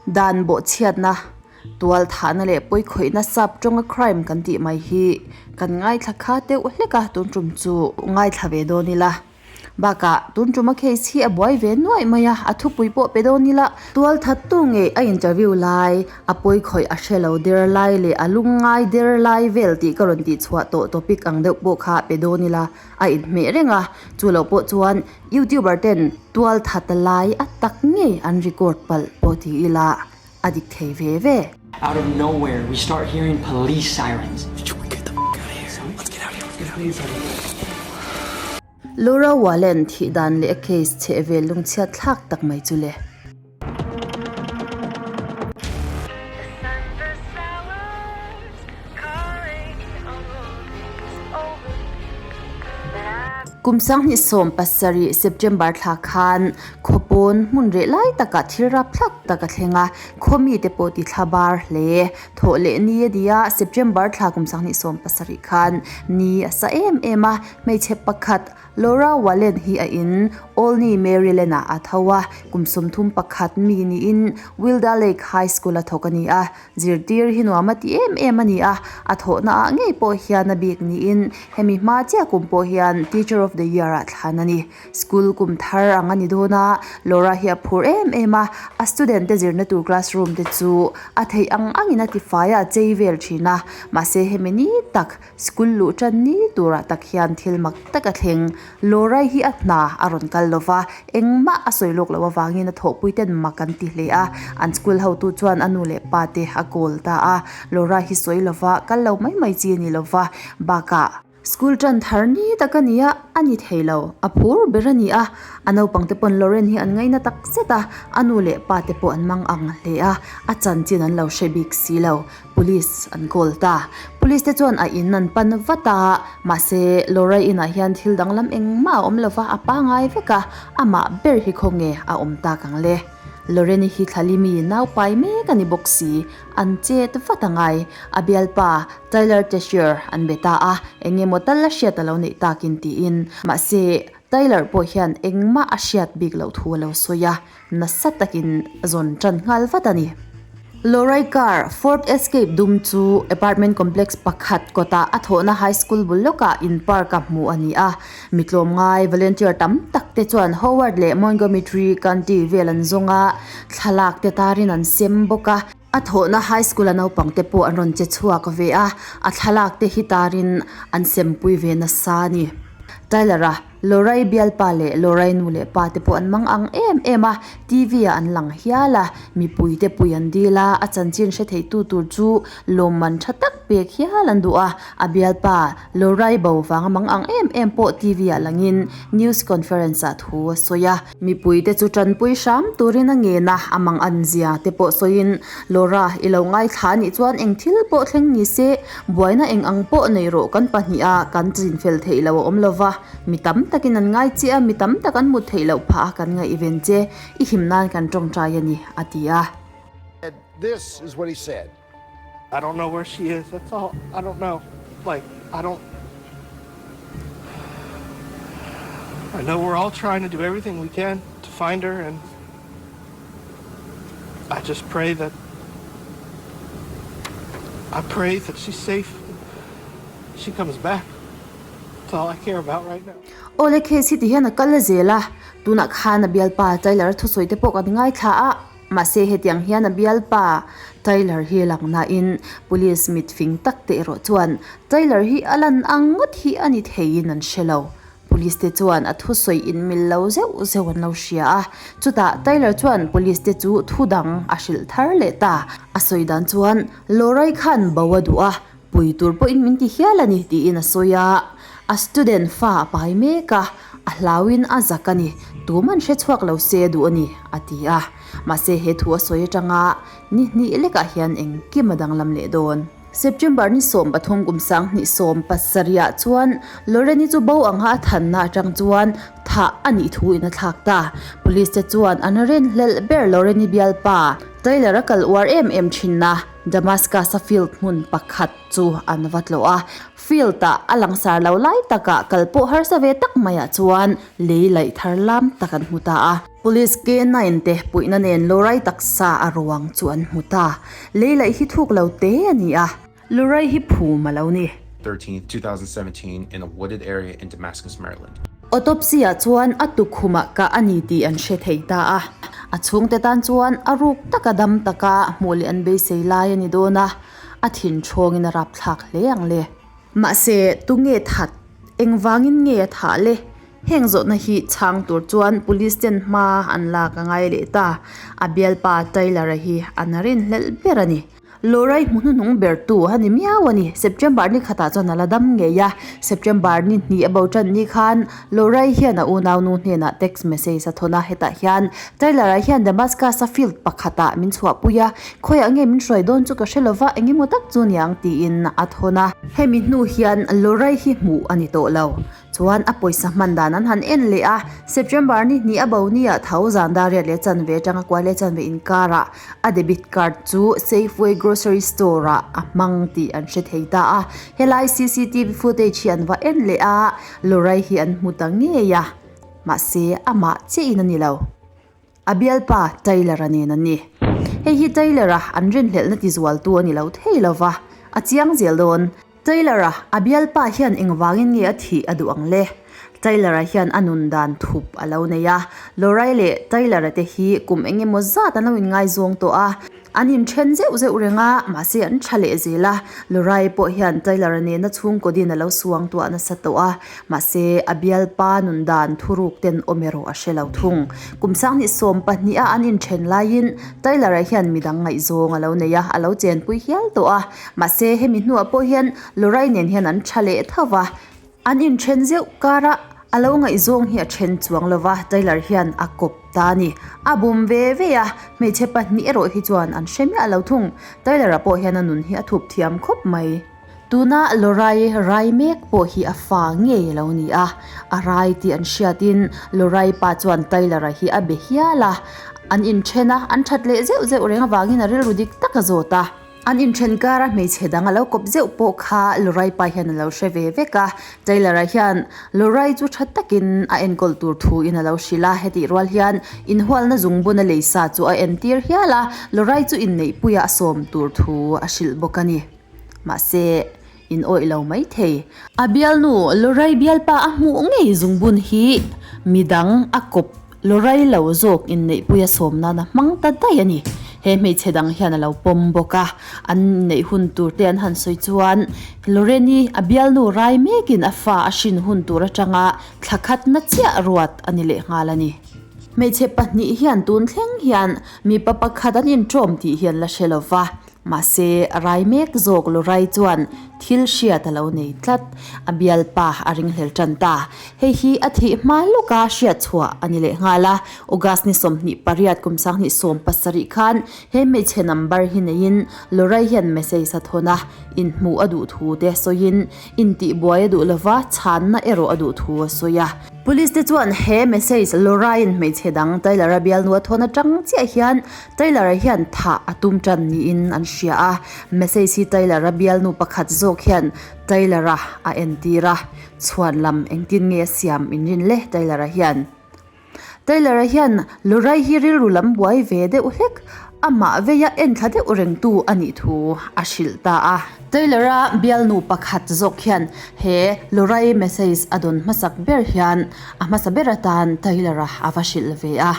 Dan bawhchhiatna, tualthahna leh pawikhawihna sap tawnga crime kan tih mai hi kan ngaithla kha deuh hlek a, tun tum chu ngaithla ve dawn ila. Bakah tun tuma case hi a buai ve nuaih mai a, a thupui pawh pe dawn ila. Tualthattu ngei a interview lai, a pawikhawih a hre lo der lai leh a lungngai der lai vel tih ka rawn tihchhuah tawh topic ang deuh pawh kha pe dawn ila a inhmeh reng a, chu loh pawh chuan YouTuber ten tualthat lai a tak ngei an record palh pawh ti ila a dik thei ve ve. Out of nowhere we start hearing police sirens. Laura Wallen thih dan leh a case chheh vel lungchhiat thlak tak mai chu le. Kum 2017 September thla khan khawpawn hmun reh lai takah thil rapthlak tak a thleng a, khaw mite pawh ti thla bar hle. Thawh leh ni a ni a, September thla kum 2017 khan ni a sa em em a, hmeichhe pakhat Laura Wallen hi a in Olney, Maryland-ah a tho a, kum 31 mi niin Wilda Lake High School-a thawk a ni a. Zirtir hi nuam a ti em em a ni a, a thawhnaah ngei pawh hian a bik niin hemi hma chiah kum pawh hian Teacher of the Year-ah thlan a ni. School kum thar ang a ni dawn a, Laura hi a phur em em a, a student te zirna tur classroom te chu a theih ang angin a tifai a, a chei vel thin a, mahse hemi ni tak School luh tan ni turah tak hian thil mak tak a thleng. Laura hi a hna a rawn kal lo va, engmah a sawi lawk loh avangin a thawhpui ten mak an ti hle a. An school hotu chuan a nu leh pa te a call ta a. Laura hi sawi lo va, kal lo mai mai chi a ni lo va, bakah. School tan thar ni tak a ni a, a ni thei lo. A phur ber a ni a. A naupang te pawn Lauren hi an ngaina tak zet a, a nu leh pa te pawh an mang ang hle a, a chanchin an lo hre bik si lo. Police an call ta. Police te chuan a in an pan vat a, mahse Laura inah hian thil danglam engmah a awm lova, a pangai vek a, amah ber hi khawnge a awm tak ang le. Lorraine hi Thlalimi naupai mek a ni bawk si, an chet vat a ngai. A bialpa Tyler Tessier an be ta a, eng emaw tal a hriat a lo neih takin tiin. Mahse Tyler pawh hian engmah a hriat bik loh thu a lo sawi a. Nasa takin a zawn tan nghal vat a ni. Lorry car Ford Escape dum chu apartment complex pakhat kawtah a thawhna high school bul lawkah in park a hmuh a ni a. Mi tlawmngai volunteer tam tak te chuan Howard leh Montgomery County vel an zawng a, thlalak te tarin an sem bawk a. A thawhna high school a naupang te pawh an rawn che chhuak ve a, a thlalak te hi tarin an sempui ve nasa a ni. Tyler-a Lorai bialpa leh Lorai nu leh pa te pawh an mang ang em em a, TV ah an lang hial a, mipui te pui an dil a, a chanchin hre thei tu tur chu lawmman tha tak pek hial an duh a, a bialpa Lorai bo vanga mang ang em em pawh TV ah langin news conference ah thu a sawi a. Mipui te chu tanpui hram turin a ngen a, a mang an zia te pawh sawiin Laura i lo ngaithla anih chuan eng thil pawh thleng ni se, buaina eng ang pawh nei rawh kan pahniha kan chinfel theih lo a awm lo va, mi tam takin an ngai che a, mi tam tak an mut theih loh phah a kan ngaihven che, i him nan kan tawngtai a ni, a ti a. This is what he said. I don't know where she is, that's all, I don't know, like, I don't, I know we're all trying to do everything we can to find her and I just pray that, I pray that she's safe, she comes back, that's all I care about right now. Awle case hi ti hian a kal zel a, tunah khan a bialpa Tyler-a thusawi te pawh kan ngaithla a. Mahse hetiang hian a bialpa Tyler hi lang nain police mit fing tak te erawh chuan Tyler hi a lan ang ngawt hi a ni theiin an hre lo. Police te chuan a thusawi inmil lo zeuh zeuh an lo hria a, chutah Tyler chuan police te chu thu dang a hrilh thar leh ta. A sawi dan chuan Lorai khan bo a duh a, pui tur pawhin min ti hial a ni tiin a sawi a, a student fa a pai mek a, a hlauin a zak a ni, tuman hre chhuak lo se a duh a ni a ti a, mahse he thu a sawi atanga ni hnih lekah hian engkim a danglam leh dawn. September ni 13 kum 2017 ah chuan Lorraine-i chu bo anga a thanna atang chuan thah a nih thu in a thlak ta. Police te chuan an rinhlelh ber Lorraine-i bialpa Tyler a kal uar em em thin a. Damascus-a field hmun pakhat chu an va tlawh a, field-ah a langsar lo lai takah kal pawh harsa ve tak maiah chuan lei laih thar lam tak an hmu ta a. Police K9 te puihna nen Lorai taksa a ruang chu an hmu ta. Lei laih hi thuk lo te a ni a, Lorai hi phum a lo ni. 13th, 2017 in a wooded area in Damascus, Maryland. Autopsy ah chuan a tukkhumah kah a ni tih an hre thei ta a. A chhungte tan chuan a ruk taka dam taka hmuh leh an beisei lai a ni dawn a, a thin thawngin a rapthlak hle ang le. Mahse, tunge that? Engvangin nge a thah le? Heng zawhna hi chhang tur chuan police ten hma an lak a ngai leh ta. A bialpa Tyler-a hi a na rinhlelh ber a ni. Lorai hmu hnuhnung ber tu a ni miau a ni. September ni khatah chuan a la dam ngei a. September ni hnih a bo tan ni khan Lorai hian a unaunu hnenah text message a thawn a. Hetah hian Tyler-a hian Damascus-a field pakhatah min chhuahpui a, khawiah nge min hruai dawn chu ka hre lova, engemaw tak chu niang tiin a thawn a. Hemi hnu hian Lorai hi hmuh a ni tawh lo. Chuan a pawisa hman dan an han en leh a, September ni hnih a bo nia tho zan dar riat leh chanve atanga kuai leh chanve inkarah a debit card chu Safeway grocery store ah a hmang tih an hre thei ta a. Helai cctv footage hi an va en leh a, Lorai hi an hmu ta ngei a, mahse amah chiahin a ni lo. A bialpa Taylor-a nen an ni. Hei hi Taylor-a an rinhlelhna tizualtu a ni lo thei lo va, a chiang zel dawn. Taylor-a a bialpa hian engvangin nge a thih a duh ang le? Taylor-a hian a nun dan thup a lo nei a. Lorai leh Taylor-a te hi kum eng emaw zat an lo inngaizawng tawh a. An inthen zeuh zeuh reng a, mahse an tha leh zel a. Lorai pawh hian Taylor-a nena chhungkaw din a lo suang tuah nasa tawh a, mahse a bialpa nun dan thuruk ten awm erawh a hre lo thung. Kum sanghnih 12 a an inthen laiin Taylor-a hian midang ngaihzawng a lo nei a, a lo chenpui hial tawh a. Mahse hemi hnuah pawh hian Lorai nen hian an tha leh tho va. An inthen zeuh karah a lo ngaihzawng hi a then chuang lo va, Taylor hian a kawp ta a ni. A bum ve ve a, hmeichhe pahnih erawh hi chuan an hre miah lo thung. Taylor-a pawh hian a nun hi a thup thiam khawp mai. Tuna Lorai rai mek pawh hi a fa ngei a lo ni a, a rai tih an hriatin Lorai pa chuan Taylor-a hi a be hial a. An inthen a, an that leh zeuh zeuh reng avangin a rilru dik tak a zawt a. An inthen kara hmeichhe dang a lo kawp zeuh pawh kha Lorai pa hian a lo hre ve vek a. Taylor-a hian Lorai chu tha takin a enkawl tur thuin a lo hrilh a, hetih rual hian inhualna zungbun a leisa chu a entir hial a, Lorai chu inneihpuia a sawm tur thu a hrilh bawk a ni. Mahse, in awih lo mai thei. A bialnu Lorai bialpa a hmuh ngei zungbun hi midang a kawp Lorai lo zawk inneihpuia sawm nan a hmang ta daih a ni. He hmeichhe dang hian a lo pawm bawk a, an inneih hun tur te an han sawi chuan Loreni a bialnu rai mekin a fa a hrin hun tur atanga thla khatna chiah ruat a ni lehnghal a ni. Hmeichhe pahnih hian tun thleng hian mipa pakhat an inṭawm tih hi an la hre lo va, Mahse, a rai mek zawk Lorai chuan thil hriat a lo nei tlat. A bialpa a ringhlel tan ta. Hei hi a thih hma lawka hriat chhuah a ni leh nghal a. August ni 28 kum 2017 khan he hmeichhe number hi neiin Lorai hian message a thawn a, inhmuh a duh thu te sawiin intihbuai a duh lova chhanna erawh a duh thu a sawi a. Police te chuan he message Lorai-in hmeichhe dang Taylor-a bialnu a thawn atang chiah hian Taylor-a hian thah a tum tan niin an hria a, message hi Taylor-a bialnu pakhat zawk hian Taylor-a a entir a, chhuan lam engtin nge a siam inrin le Taylor-a hian. Taylor-a hian Lorai hi rilru lam buai ve deuh hlek, amah veia enthla deuh rengtu a nih thu a hrilh ta a. Taylor-a bialnu pakhat zawk hian he Lorai message a dawn hmasak ber hian a hmasa ber atan Taylor-a a va hrilh ve a.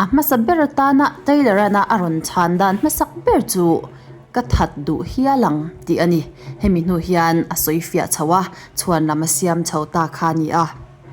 A hmasa ber atana Taylor-ana a rawn chhan dan hmasak ber chu ka that duh hial ang tih a ni. Hemi hnu hian a sawi fiah chho a, chhuan lam a siam chho ta kha a ni a.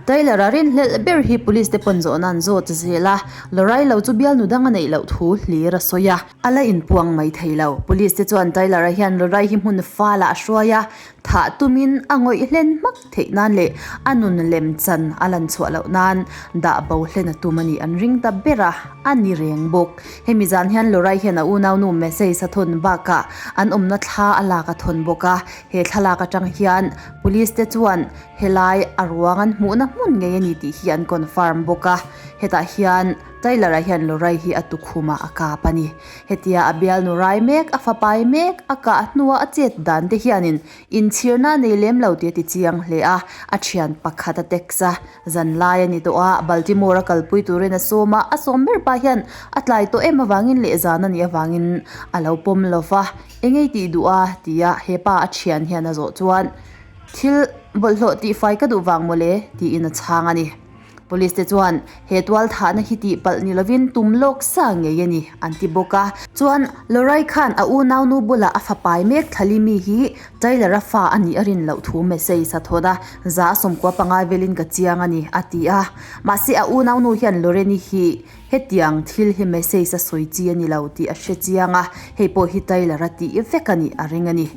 Taylor-a rinhlelh ber hi police te pawn zawhna an zawt zel a, Lorai lo chu bialnu dang a neih loh thu hlir a sawi a, a la inpuang mai thei lo. Police te chuan Taylor-a hian Lorai hi hmun falah a hruai a, thah tumin a ngawih hlen hmak theih nan leh a nun lem chan a lan chhuah loh nan dah bo hlen a tum a nih an ring ta ber a, a ni reng bawk. Hemi zan hian Lorai hian a unaunu message a thawn bakah an awmna thla a lak a thawn bawk a, he thlalak atang hian police te chuan helai a ruang an hmuhna hmun ngei a ni tih hi an confirm bawk a. Hetah hian Tyler-a hian Lorai hi a tukhumah a kap a ni. Hetia a bialnu rai mek, a fapai mek, a kah hnua a chet dan te hianin inchhirna a nei lem lo tih a ti chiang hle a. A thian pakhat a text a, zan lai a ni tawh a, Baltimore a kalpui turin a sawm a, a sawm ber pa hian a tlai tawh em avangin leh zan a nih avangin a lo pawm lo va, Engei tih duh a? tia hepa a thian hian a zawh chuan, Thil bawlhhlawh tihfai ka duh vang mawle, tiin a chhang a ni. Police te chuan he tual thahna hi tih palh ni lovin tum lawk sa ngei a ni an ti bawk a. Chuan Lorai khan a unaunu bulah a fapai mek thlali mi hi Tyler-a fa a nih a rin loh thu message a thawn a, za a sawmkua pangai velin ka chiang a ni a ti a. Mahse a unaunu hian Loreni hi hetiang thil hi message a sawi chi a ni lo tih a hre chiang a, hei pawh hi Tyler-a tih vek a nih a ring a ni.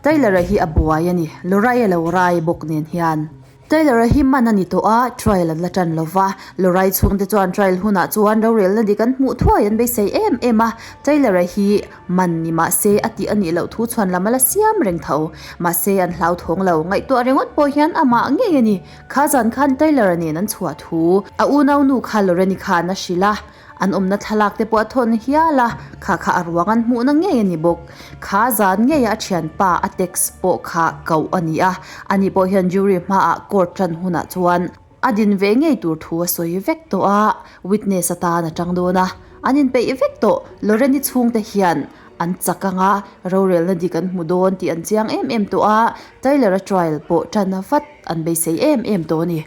Tyler-a hi a buai a ni, Lorai a lo rai bawk nen hian. Taylor-a hi man a ni tawh a, trial an la tan lo va. Lorai chhungte chuan trial hunah chuan rorelna dik an hmuh thuai an beisei em em a. Taylor-a hi man ni mah se a tih a nih loh thu chhuan lam a la siam reng tho. Mahse an hlauthawng lo. Ngaihtuah ringawt pawh hian amah ngei a ni. Kha zan khan Taylor-a nen an chhuah thu a unaunu kha Lorraine-i khan a hrilh a. An awmna thlalak te pawh a thawn hial a, kha kha a ruang an hmuhna ngei a ni bawk. Kha zan ngeia a thianpa a text pawh kha koh a ni a, ani pawh hian jury hmaah court tan hunah chuan a din ve ngei tur thu a sawi vek tawh a, witness atan a tang dawn a, an inpeih vek tawh. Lorraine-i chhungte hian an chak anga rorelna dik an hmu dawn tih an chiang em em tawh a, Tyler-a trial pawh tan vat an beisei em em tawh a ni.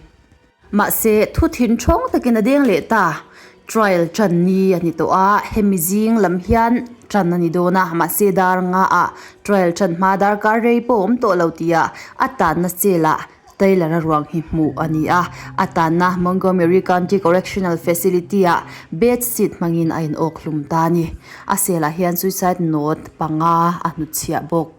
Mahse, thu thin thawng takin a deng leh ta. Trial tan ni a ni tawh a, hemi zing lam hian tan a ni dawn a, mahse dar ngaah trial tan hma darkar rei pawh a awm tawh lo tia a tanna cell-ah Taylor-a ruang hi hmuh a ni a. A tanna Montgomery County Correctional Facility-ah bed sheet hmangin a inawk hlum ta a ni. A cell-ah hian suicide note panga a hnutchhiah bawk.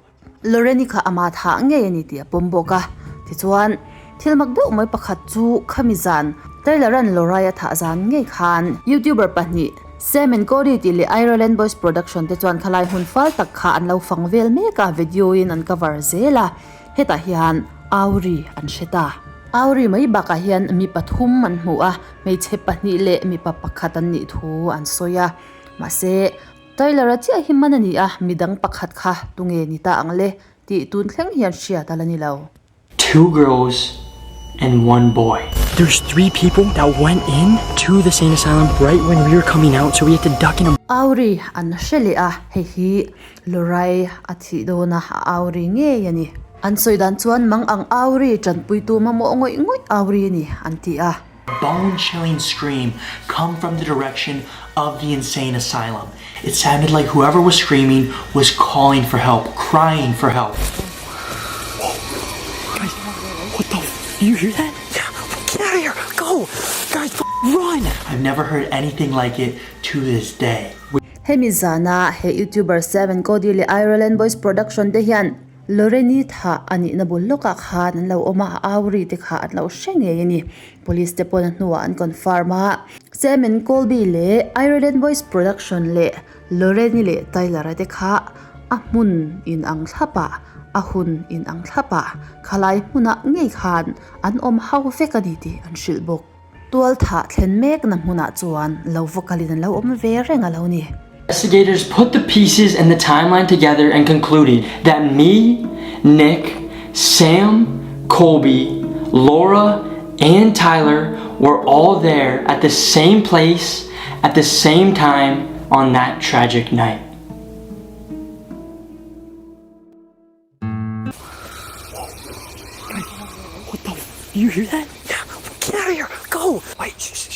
Lorraine-i kha ama thah ngei a ni tih a pawm bawk a. Tichuan, thil mak deuh mai pakhat chu khami zan, Taylor-a'n Lorai a thah zan ngei khan YouTuber pahnih, Sam and Cody tih leh Ireland Boys Production te chuan khalai hun fal tak kha an lo fang vel mek a, video-in an cover zel a, hetah hian Auri an hre ta. Auri mai bakah hian mi pathum an hmu a, hmeichhe pahnih leh mipa pakhat an nih thu an sawi a. Mahse, Tyler-a chiah hi man a ni a, midang pakhat kha tunge ni ta ang le tih tun thleng hian hriat a la ni lo. Two girls and one boy. There's three people that went in to the sane asylum right when we were coming out so we had to duck in a Auri an hre leh a, hei hi Lorai a thih dawn a, a auri ngei a ni. An sawi dan chuan mang ang auri tanpuitu mamawh ngawih ngawih auri a ni an ti a. Bone chilling scream come from the direction of the insane asylum. It sounded like whoever was screaming was calling for help, crying for help. Whoa. Guys, what the? You hear that? Yeah, get out of here. Go. Guys, run. I've never heard anything like it to this day. Hemi zana he YouTuber Seven Cody leh Ireland Boys Production te hian Lorraine-i thah a nihna bul lawkah khan an lo awm a, a au ri te kha an lo hre ngei a ni. Police te pawn a hnuah an confirm a. Sam and Colby leh Ireland Boys Production leh Lorraine-i leh Tyler-a te kha a hmun in ang thlap ah, a hun in ang thlap ah, khalai hmunah ngei khan an awm ho vek a ni tih an hrilh bawk. Tual thah thlen mekna hmunah chuan lo va kalin an lo awm ve reng a lo ni. Investigators put the pieces and the timeline together and concluded that me, Nick, Sam, Colby, Laura, and Tyler were all there at the same place at the same time on that tragic night. What the? You hear that? Yeah, get out of here! Go! Wait, shh, shh, shh.